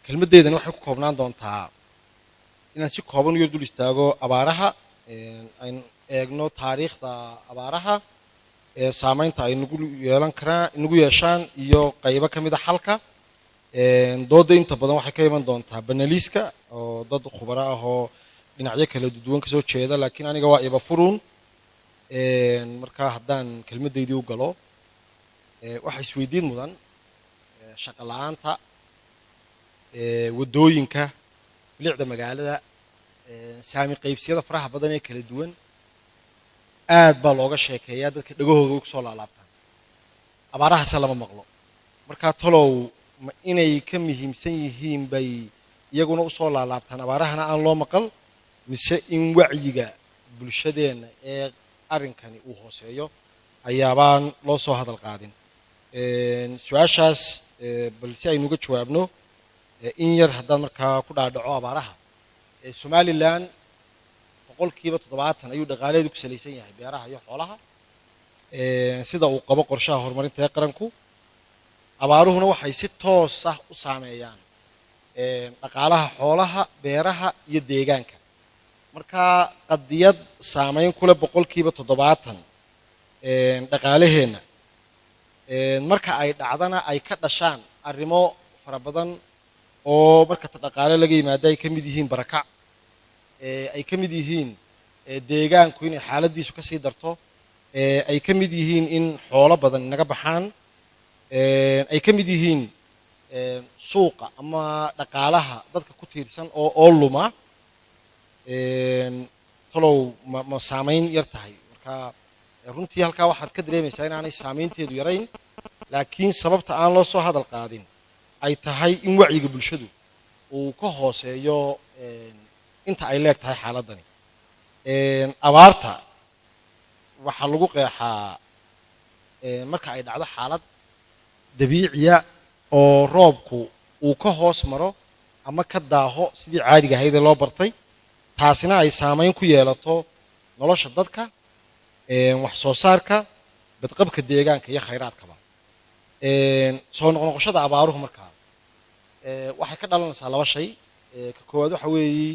Kelmaddeydani waxay ku koobnaan doontaa inaan si kooban u yar dul istaago abaaraha, aynu eegno taariikhda abaaraha, saameynta ay nagu yeelan karaan, nagu yeeshaan, iyo qaybo ka mid a xalka. Dooda inta badan waxay ka iman doontaa panelist-ka oo dad khubaro ah oo dhinacyo kala duwan kasoo jeeda, laakiin aniga waa iba furun. Marka haddaan kelmaddeydii u galo, waxa isweydiin mudan shaqo la-aanta, waddooyinka, bilicda magaalada, saami qaybsiyada faraha badan ee kala duwan aad baa looga sheekeeyaa, dadka dhegahooda way kusoo laalaabtaan. Abaarahase lama maqlo. Marka talow ma inay ka muhiimsan yihiin bay iyaguna usoo laalaabtaan abaarahana aan loo maqal, mise in wacyiga bulshadeenna ee arrinkani uu hooseeyo ayaabaan loo soo hadal qaadin? Su-aashaas bal si aynu uga jawaabno, in yar haddaan markaa ku dhaadhaco abaaraha. Somaliland 70% ayuu dhaqaalaheedu ku salaysan yahay beeraha iyo xoolaha, sida uu qabo qorshaha horumarinta ee qaranku. Abaaruhuna waxay si toos ah u saameeyaan dhaqaalaha xoolaha, beeraha iyo deegaanka. Marka qadiyad saameyn ku leh 70% dhaqaalaheenna, marka ay dhacdana ay ka dhashaan arrimo fara badan oo marka ta dhaqaale laga yimaado ay ka mid yihiin barakac, ay ka mid yihiin deegaanku inay xaaladiisu kasii darto, ay ka mid yihiin in xoolo badan inaga baxaan, ay ka mid yihiin suuqa ama dhaqaalaha dadka ku tiirsan oo luma. Talow ma saamayn yar tahay? Marka runtii halkaa waxaad ka dareemaysaa inaanay saamaynteedu yarayn, laakiin sababta aan loo soo hadal qaadin ay tahay in wacyiga bulshadu uu ka hooseeyo inta ay leeg tahay xaaladdani. Abaarta waxaa lagu qeexaa marka ay dhacdo xaalad dabiiciya oo roobku uu ka hoos maro ama ka daaho sidii caadiga ahayd ee loo bartay, taasina ay saamayn ku yeelato nolosha dadka, wax soo saarka, badqabka deegaanka iyo khayraadkaba. Soo noqnoqoshada abaaruhu markaa waxay ka dhalanaysaa laba shay. Ka koowaad waxa weeyi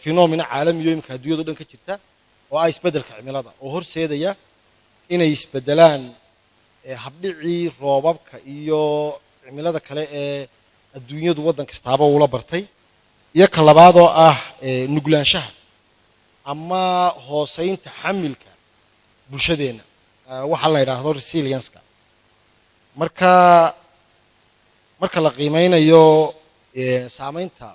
phenomena caalamiyo imika adduunyado dhan ka jirta oo ah isbeddelka cimilada oo horseedaya inay isbeddelaan habdhicii roobabka iyo cimilada kale ee adduunyadu waddan kastaaba uula bartay, iyo ka labaad oo ah nuglaanshaha ama hooseynta xamilka bulshadeenna, waxaa la yidhaahdo resilience-ka. Marka la qiimeynayo saameynta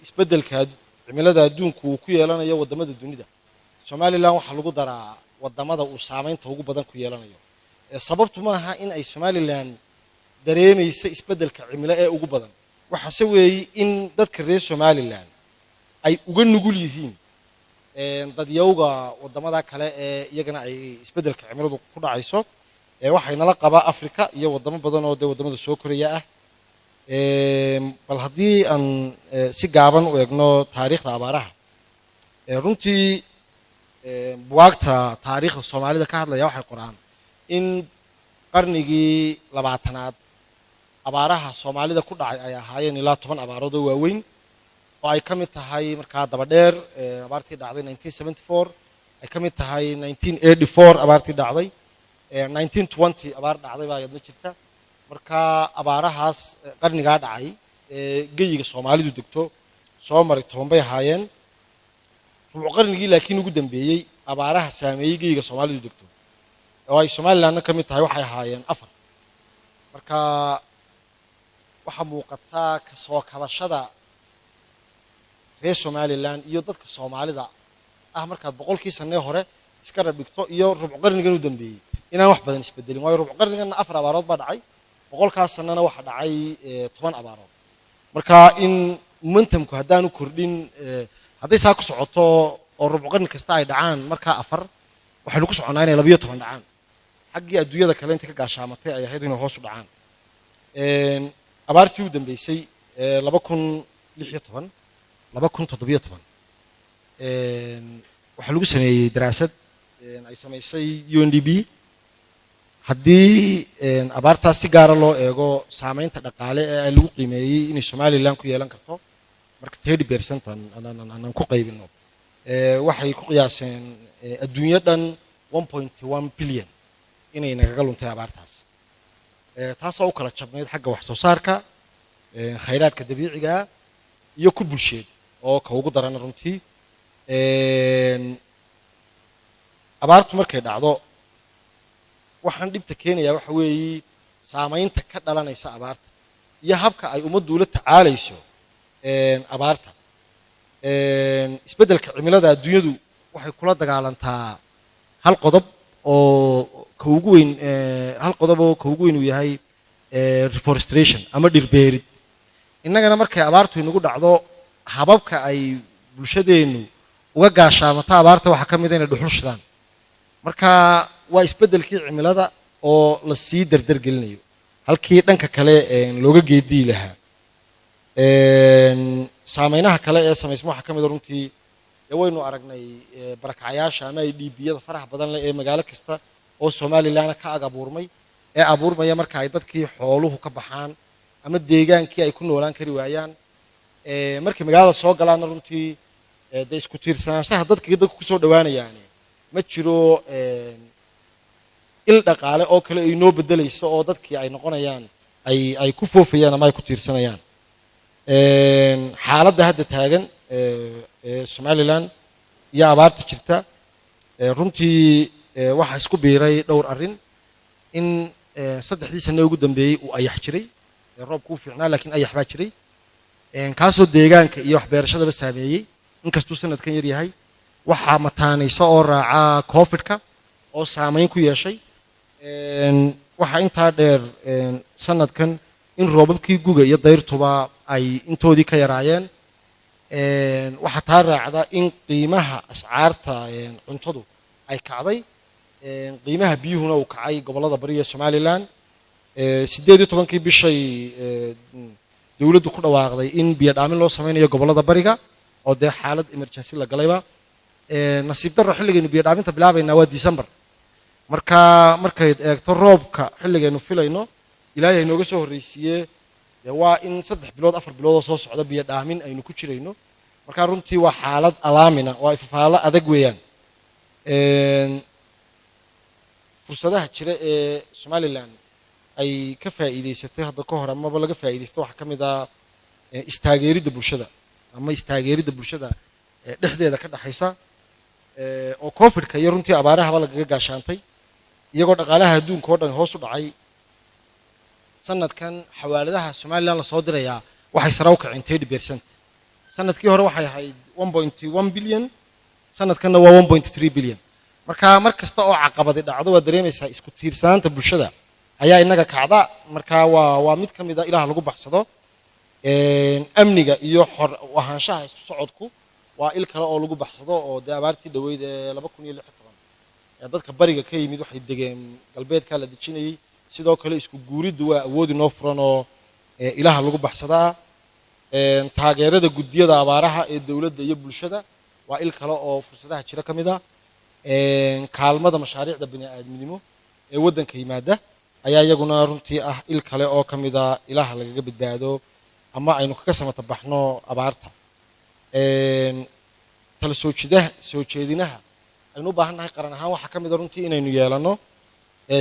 isbeddelka cimilada adduunku uu ku yeelanayo waddamada dunida, Somaliland waxaa lagu daraa waddamada uu saameynta ugu badan ku yeelanayo. Sababtu maaha in ay Somaliland dareemaysa isbeddelka cimilo ee ugu badan, waxaase weeye in dadka reer Somaliland ay uga nugul yihiin dadyowga waddamada kale ee iyagana ay isbeddelka cimiladu ku dhacayso. Waxay nala qabaa Africa iyo waddamo badan oo dee waddamada soo koraya ah. Bal haddii aan si gaaban u eegno taariikhda abaaraha, runtii buwaagta taariikhda Soomaalida ka hadlaya waxay qoraan in qarnigii 20aad abaaraha Soomaalida ku dhacay ay ahaayeen ilaa 10 abaarood oo waaweyn, oo ay ka mid tahay markaa Dabadheer abaartii dhacday 1974, ay ka mid tahay 1984 abaartii dhacday, 1920 abaar dhacday baa iyadna jirta. Marka abaarahaas qarnigaa dhacay ee geyiga Soomaalidu degto soo maray 10 bay ahaayeen. Rubuc qarnigii laakiin ugu dambeeyey abaaraha saameeyey geyiga Soomaalidu degto oo ay Somalilandna ka mid tahay waxay ahaayeen afar. Marka waxaa muuqataa kasoo kabashada reer Somaliland iyo dadka Soomaalida ah markaad 100kii sanee hore iska rabdhigto iyo rubuc qarnigan u dambeeyey inaan wax badan isbedelin, waayo rubuc qarniganna afar abaarood baa dhacay, 100kaas sanana waxaa dhacay 10 abaarood. Marka in momentumku haddaanu kordhin, hadday saa ku socoto oo rubuc qarni kasta ay dhacaan markaa afar, waxaynu ku soconnaa inay 12 dhacaan, xaggii adduunyada kale intay ka gaashaamatay ay ahayd inay hoos u dhacaan. Abaartii u dambeysay 2016, 2017, waxaa lagu sameeyey daraasad ay samaysay UNDP. Haddii abaartaas si gaara loo eego, saameynta dhaqaale ee lagu qiimeeyey inay Somaliland ku yeelan karto marka 30% aan ku qaybino, waxay ku qiyaaseen adduunyo dhan 1.1 billion inay nagaga luntay abaartaas, taasoo u kala jabnayd xagga wax soo saarka, khayraadka dabiiciga iyo ku bulsheed oo ka ugu darana. Runtii abaartu markay dhacdo, waxaan dhibta keenayaa waxa weeye saamaynta ka dhalanaysa abaarta iyo habka ay ummaddu ula tacaalayso abaarta. Isbeddelka cimilada adduunyadu waxay kula dagaalantaa hal qodob oo ka ugu weyn, hal qodob oo ka ugu weyn uu yahay reforestation ama dhirbeerid. Innagana markay abaartu inagu dhacdo, hababka ay bulshadeennu uga gaashaamato abaarta waxaa ka mid a inay dhuxul shidaan. Marka waa isbeddelkii cimilada oo la sii dardargelinayo halkii dhanka kale looga geediyi lahaa. Saameynaha kale ee samaysma waxaa ka mid a, runtii dee waynu aragnay, barakacyaasha ama ay dhiibiyada faraha badan leh ee magaalo kasta oo Somalilandna ka ag abuurmay, ee abuurmaya marka ay dadkii xooluhu ka baxaan ama deegaankii ay ku noolaan kari waayaan. Markay magaalada soo galaanna, runtii dee isku tiirsanaanshaha dadkii dadku kusoo dhawaanayaani ma jiro. Il dhaqaale oo kale ay noo bedelayso oo dadkii ay noqonayaan ay ku foofayaan ama ay ku tiirsanayaan. Xaaladda hadda taagan ee Somaliland iyo abaarta jirta, runtii waxaa isku biiray dhowr arrin: in 3dii sane ugu dambeeyey uu ayax jiray. Roobku u fiicnaa, laakiin ayax baa jiray, kaasoo deegaanka iyo waxbeerashadaba saameeyey, inkastuu sanadkan yar yahay. Waxaa mataanaysa oo raaca Covidka oo saameyn ku yeeshay. Waxaa intaa dheer sanadkan in roobabkii guga iyo dayrtuba ay intoodii ka yaraayeen. Waxaa taa raacda in qiimaha ascaarta cuntadu ay kacday, qiimaha biyuhuna uu kacay gobollada bariga Somaliland. 18-kii bishay dowladdu ku dhawaaqday in biyo dhaamin loo sameynayo gobollada bariga oo dee xaalad emergency la galayba. Nasiib darro, xilligaynu biyo dhaaminta bilaabaynaa waa December. Marka markayd eegto roobka xilligaynu filayno, Ilaahay inooga soo horreysiiye, dee waa in 3 bilood, 4 bilood oo soo socda biyo dhaamin aynu ku jirayno. Marka runtii waa xaalad alaamina, waa ifafaalo adag weeyaan. Fursadaha jira ee Somaliland ay ka faa'iidaysatay hadda ka hor amaba laga faa'iidaysta waxaa ka mid ah istaageeridda bulshada ama istaageeridda bulshada dhexdeeda ka dhaxaysa, oo Covidka iyo runtii abaarahaba lagaga gaashaantay, iyagoo dhaqaalaha adduunka oo dhan hoos u dhacay. Sanadkan xawaaladaha Somaliland lasoo dirayaa waxay sare u kaceen 30%. Sanadkii hore waxay ahayd 1.1 billion, sanadkanna waa 1.3 billion. Marka mar kasta oo caqabadi dhacdo, waad dareemaysaa, isku tiirsanaanta bulshada ayaa inaga kacda. Marka waa mid ka mid a ilaha lagu baxsado. Amniga iyo xor ahaanshaha isku socodku waa il kale oo lagu baxsado, oo dee abaartii dhoweyd ee 2016 ee dadka bariga ka yimid waxay degeen galbeedkaa la dejinayey. Sidoo kale isku guuriddu waa awoodi noo furan oo ilaha lagu baxsadaa. Taageerada guddiyada abaaraha ee dowladda iyo bulshada waa il kale oo fursadaha jira ka mid ah. Kaalmada mashaariicda bini aadminimo ee waddanka yimaada ayaa iyaguna runtii ah il kale oo ka mid a ilaha lagaga badbaado ama aynu kaga samata baxno abaarta. Tala soo jidaha, soo jeedinaha aynu u baahan nahay qaran ahaan waxaa ka mid a runtii inaynu yeelano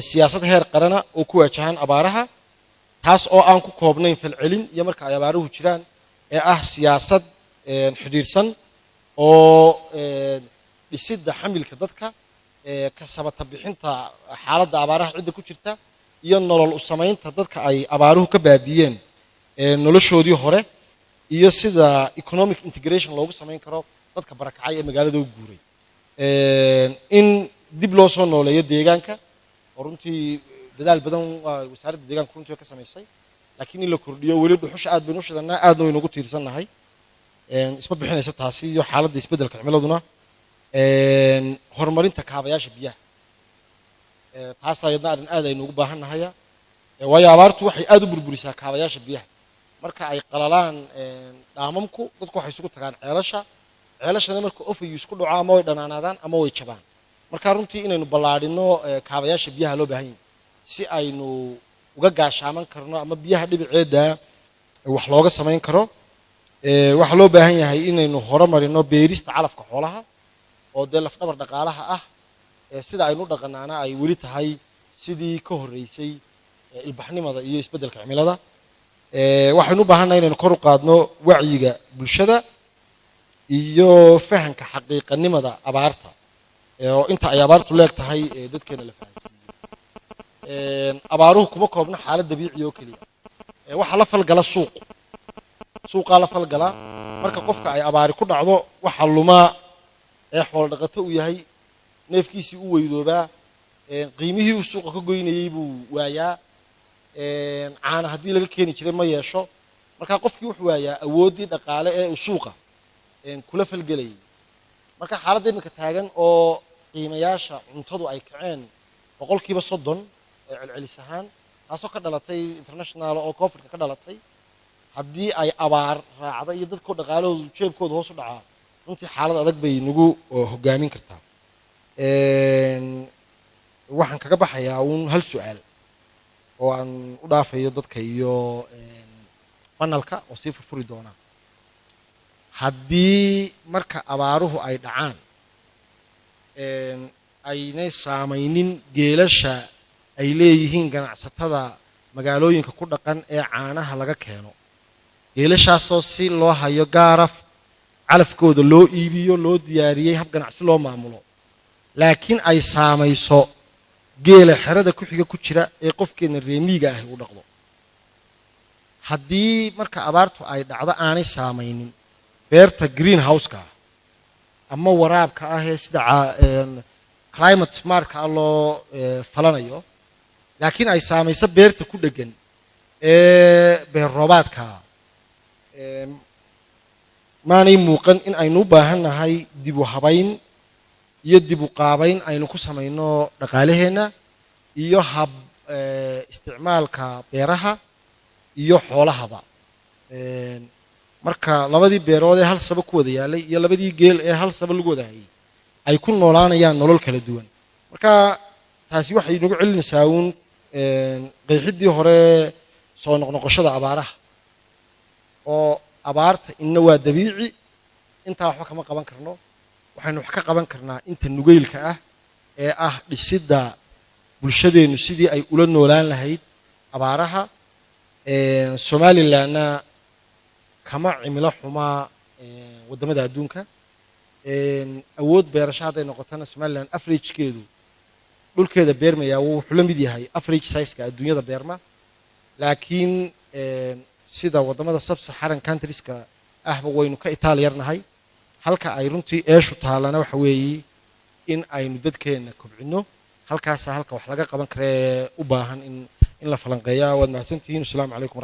siyaasad heer qarana oo ku waajahan abaaraha, taas oo aan ku koobnayn falcelin iyo marka ay abaaruhu jiraan, ee ah siyaasad xidhiidhsan oo dhisidda xamilka dadka, ka sabata bixinta xaaladda abaaraha cidda ku jirta, iyo nolol u samaynta dadka ay abaaruhu ka baabiiyeen noloshoodii hore, iyo sida economic integration loogu samayn karo dadka barakacay ee magaalada u guuray, in dib loo soo nooleeyo deegaanka, oo runtii dadaal badan waa wasaaradda deegaanka runtii ka samaysay, laakiin in la kordhiyo. Weli dhuxusha aad baynu u shidannaa, aadna waynu ugu tiirsannahay, isma bixinaysa taasi iyo xaaladda isbeddelka cimiladuna. Horumarinta kaabayaasha biyaha, taas ayadna arrin aad aynu ugu baahan nahaya, waayo abaartu waxay aad u burburisaa kaabayaasha biyaha. Marka ay qalalaan dhaamamku, dadku waxay isugu tagaan ceelasha. Ceelashana marka ofayu isku dhaco, ama way dhanaanaadaan ama way jabaan. Marka runtii inaynu ballaadhino kaabayaasha biyaha loo baahan yahay. Si aynu uga gaashaaman karno ama biyaha dhibiceeda wax looga samayn karo, waxaa loo baahan yahay inaynu horumarino beerista calafka xoolaha oo dee lafdhabar dhaqaalaha ah, sida aynu u dhaqanaana ay weli tahay sidii ka horreysay ilbaxnimada iyo isbeddelka cimilada. Waxaynu u baahannahay inaynu kor u qaadno wacyiga bulshada iyo fahanka xaqiiqanimada abaarta, oo inta ay abaartu leeg tahay dadkeena la fahansiiyo. Abaaruhu kuma koobna xaalad dabiici oo keliya, waxaa la falgala suuq, suuqaa la falgala. Marka qofka ay abaari ku dhacdo, waxaa lumaa ee xoolo dhaqato uu yahay neefkiisii u weydoobaa, qiimihii uu suuqa ka goynayey buu waayaa, caana haddii laga keeni jiray ma yeesho. Marka qofkii wuxuu waayaa awooddii dhaqaale ee uu suuqa kula falgelayay. Marka xaaladda iminka taagan oo qiimayaasha cuntadu ay kaceen 30% celcelis ahaan, taasoo ka dhalatay international oo Covidka ka dhalatay, haddii ay abaar raacda iyo dadkoo dhaqaalahoodu jeebkooda hoos u dhacaa, runtii xaalad adag bay nagu hogaamin kartaa. Waxaan kaga baxayaa uun hal su-aal oo aan u dhaafayo dadka iyo panelka oo sii furfuri doona. Haddii marka abaaruhu ay dhacaan aynay saamaynin geelasha ay leeyihiin ganacsatada magaalooyinka ku dhaqan ee caanaha laga keeno, geelashaasoo si loo hayo gaaraf calafkooda loo iibiyo, loo diyaariyey hab ganacsi loo maamulo, laakiin ay saamayso geela xerada ku xiga ku jira ee qofkeenna reemiiga ahi uu dhaqdo, haddii marka abaartu ay dhacdo aanay saamaynin beerta green houseka ah ama waraabka ah ee sida climate smartka ah loo falanayo, laakiin ay saamayso beerta ku dheggan ee beer roobaadka, maanay muuqan in aynu u baahan nahay dib u habayn iyo dib u qaabayn aynu ku samayno dhaqaalaheenna iyo hab isticmaalka beeraha iyo xoolahaba? Marka labadii beerood ee hal saba ku wada yaalay iyo labadii geel ee hal saba lagu wada hayay ay ku noolaanayaan nolol kala duwan, marka taasi waxay nagu celinaysaa uun qeexiddii hore soo noqnoqoshada abaaraha, oo abaarta inna waa dabiici, intaa waxba kama qaban karno. Waxaynu wax ka qaban karnaa inta nugeylka ah ee ah dhisidda bulshadeennu sidii ay ula noolaan lahayd abaaraha. Somalilandna kama cimilo xumaa waddamada adduunka. Awood beerasho hadday noqotona, Somaliland averagekeedu dhulkeeda beermayaa wuxuu la mid yahay average sizeka adduunyada beerma, laakiin sida waddamada sub-Saharan countrieska ahba waynu ka itaal yarnahay. Halka ay runtii eeshu taalana waxa weeye in aynu dadkeenna kobcinno. Halkaasaa halka wax laga qaban karee u baahan in la falanqeeya. Waad mahadsantihiin. Asalaamu calaykum.